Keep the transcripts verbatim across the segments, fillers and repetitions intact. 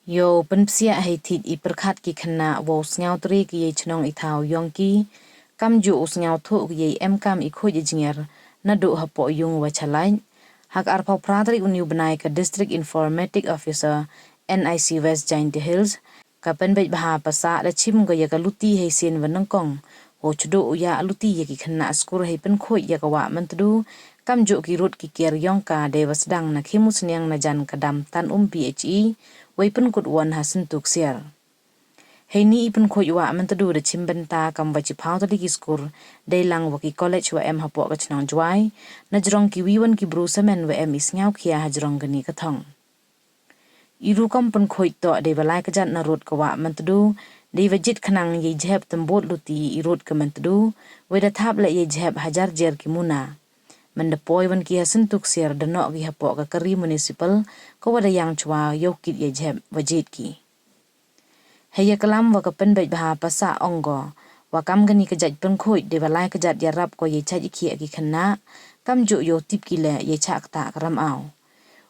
Yow pynpsiah hei thied i pyrkhat ki khynnah wow sngewtre ki yei chnong i thaw yong ki, kamjooh u sngewthuh ki yei emkaam i khooid i jngiar, naduh hapoh yung wa chalaij. Ha ka arphaw phra tarik uni u bnai ka District Informatic Officer, N I C West Jaintia Hills, ka Pynbeit Bha Passah da chim ko ya ka luti hei sien wa nyngkong, wow chdoh u yah luti ya ki khynnah skur hei pynkhooid ya ka wah Myntdu, kamjooh ki rud ki kiar yong ka dei wa sdang na Khimusniang na jan ka dam Tan Um P H E, wei pynkut won ha Syntu Ksiar. Heini i pynkhooid wah Myntdu da chim bynta kam wa chiphaw tylli ki skur, deilang wa ki college wa em hapoh ka chnong Jwai, najrong kiwi won ki bru samen wa em i sngewkhia hajrong kani ka thong. I rukom pynkhooid toh dei wa lai kjat na rud ka wah Myntdu, dei wa jied khnang yei jhep tymbood luti i rud ka Myntdu, wei da thap leh yei jhep hajar jer ki muna. Mynda poi won ki ha Syntu Ksiar da noh ki hapoh ka kari municipal, ka wa da yang chwa yow kit yei jhep wa jied ki. Hei ya klam wa ka Pynbeit Bha Passah ong ko, wa kam kani ka jait pynkhooid dei wa lai kjat yarap ko yei chait i khiah ki khynnah, kamjooh yow tip ki leh yei chah ktah ka ramaw.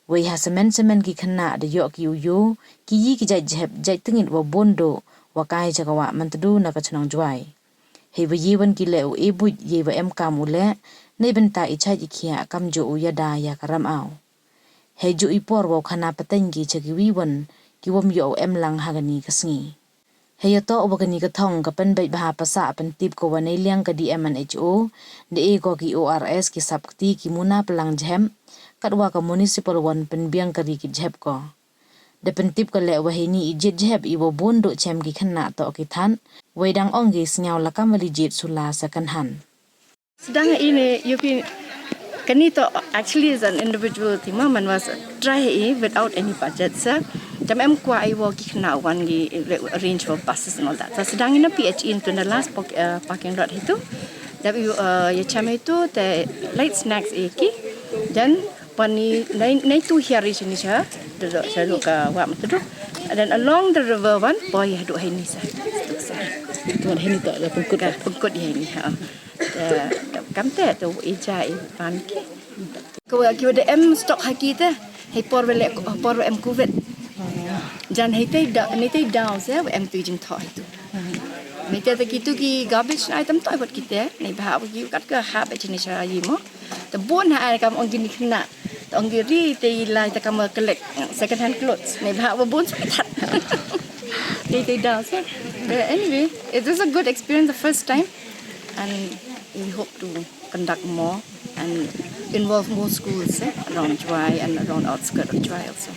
Wei ha samen samen ki khynnah da yoh ki u yoo, ki yi ki jait jhep jait tyngit wa boon dooh, wa kai cha ka wah Myntdu na ka chnong Jwai. Hei wa ye won ki leh u e buit yei wa emkaam u leh, neibynta i chait i khiah kamjooh u yada ya ka ramaw. Hei jooh i por wow khana pateng ki cha kiwi won, ki wym yoh u emlang ha kani ka sngi. Hei ya toh wa kani ka thong ka Pynbeit Bha Passah pyntip ko wa neiliang ka D M and H O, da e ko ki O R S ki sap kti ki muna plang jhep, katwa ka municipal won pynbiang kari ki jhep ko. Da pyntip ko leh wa heini i jied jhep i wa boon dooh chem ki khynnah toh ki thad, wei dang ong ki sngew lakam wa li jied sula second hand. Sdang i ne, you can, kani toh actually is an individual thing, man was try i without any budget, sir. Jam em kwah i wow ki khynnah wan ki, eh, arrange for buses and all that. So sdang i na P H E into the last park-, uh, parking lot hitu. Jam i, uh, ya chem hitu, te late snacks i ki. Then, pani, nai, nai tu hiar i chini cha, duduk, cha duduk ka wah Myntdu. And then along the river wan, poi haduh heini sa. Tu heini toh, da pynkut. Ka pynkut heini, ha. Te, kam te, tu i ja i pan ki. Ko wa ki wa da em stock ha ki te, hei por wa le, por wa em covid. Jan hei te da, ni te da se, wa em tu jingthoh hei tu. Ni te te ki tu ki garbage item toh wat ki te, ni bha wa ki kat ka ha ba chini cha yi mo. Te boon ha ai kam ong ki ni khynnah. Te ong ki ri te i lai te kam collect second hand clothes. Ni bha wa boon sa ki thad. Te te da se. But anyway, it was a good experience the first time. And we hope to conduct more and involve more schools, eh, around Jowai and around outskirts of Jowai also.